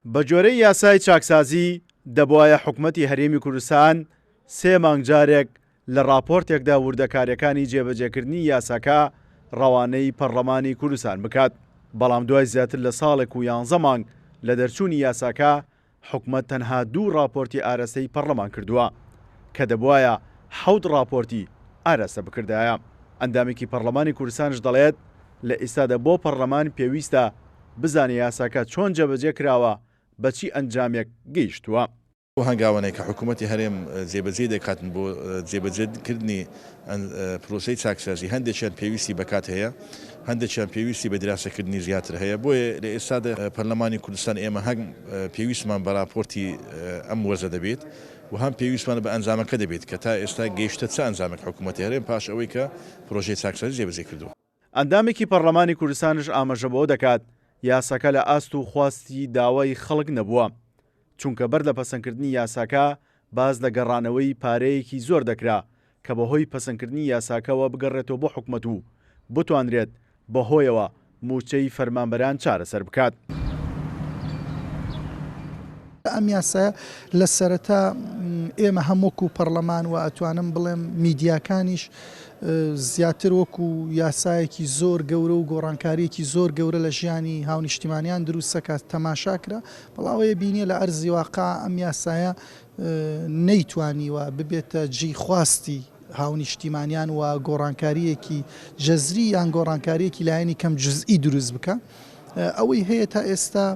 بەگوێرەی یاسای چاکسازی، دەبوایە حکومەتی هەرێمی کوردستان سێ مانگ جارێک لە ڕاپۆرتێکدا وردەکارییەکانی جێبەجێکردنی یاساکە ڕەوانەی پەڕلەمانی کوردستان بکات، بەڵام دوای زیاتر لە ساڵێک و یانزە مانگ لە دەرچوونی یاساکە، حکومەت تەنها دوو ڕاپۆرتی ئارەستەی پەڕلەمان کردووە، کە دەبوایە حەوت ڕاپۆرتی ئاراستە بکردایە. ئەندامێکی پەڕلەمانی کوردستانش دەڵێت، لە ئیستادا بۆ پەڕلەمان پێویستە بزانێ یاساکە چۆن جێبەجێ کراوە، بە چی ئەنجامێک گەیشتووە. ئەو هەنگاوانەی کە حکوومەتی هەرێم جێبەجێی دەکاتن بۆ جێبەجێکردنی پرۆسەی چاکسازی هەندێکیان پێویستی بە کات هەیە، هەندێکیان پێویستی بە دیراسەکردنی زیاتر هەیە، بۆیە لە ئێستادا پەرلەمانی کوردستان ئێمە هەم پێویستمان بە راپۆرتی ئەم وەرزە دەبێت و هەم پێویستمان بە ئەنجامەکە دەبێت کە تا ئێستا گەیشتە چ ئەنجامێک حکوومەتی هەرێم پاش ئەوەی کە پرۆژەی چاکسازی جێبەجێ کردووە. ئەندامێکی پەڕلەمانی کوردستانش ئاماژە بەوە دەکات، یاساکە لە ئاست و خواستی داوای خەڵک نەبووە، چونکە بەر لە پەسەندکردنی یاساکە باس لە گەڕانەوەی پارەیەکی زۆر دەکرا کە بەهۆی پەسەندکردنی یاساکەوە بگەڕێتەوە بۆ حکومەت و بتوانرێت بەهۆیەوە مووچەی فەرمانبەران چارەسەر بکات. ئەم یاسایە لە سەرەتا ئێمە هەم وەکو پەڕلەمان و ئەتوانم بڵێم میدیاکانیش زیاتر وەکو یاسایەکی زۆر گەورە و گۆڕانکاریەکی زۆر گەورە لە ژیانی هاونیشتیمانیان دروستەکات تەماشا کرا، بەڵام ئەوەیە بینیە لە ئەرزی واقع ئەم یاسایە نەیتوانیوە ببێتە جێی خواستی هاونیشتیمانیان و گۆڕانکارییەکی جەزری یان گۆڕانکارییەکی لایەنی کەم جوزئی دروست بکا. ئەوەی هەیە تا ئێستا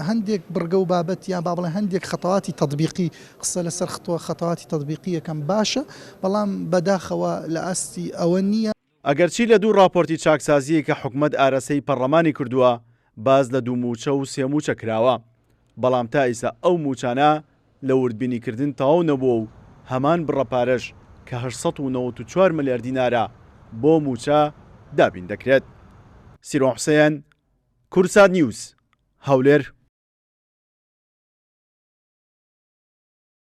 هەندێک بڕگە و بابەت یان با بڵێن هەندێک خەتەواتی تەطبیقی قسە لەسەر خطوە خەتەواتی تەطبیقی یەکەم باشە بەڵام بەداخەوە لە ئاستی ئەوە نییە. ئەگەرچی لە دوو ڕاپۆرتی چاکسازیی کە حکومەت ئارەستەی پەڕڵەمانی کردووە باس لە دوو مووچە و سێ مووچە کراوە، بەڵام تا ئیستا ئەو مووچانە لە وردبینیکردن تەواو نەبووە و هەمان بڕە پارەش کە 894 ملیار دینارە بۆ مووچە دابین دەکرێت. سیروان حوسێن، کوردسات نیوز، هەولێر.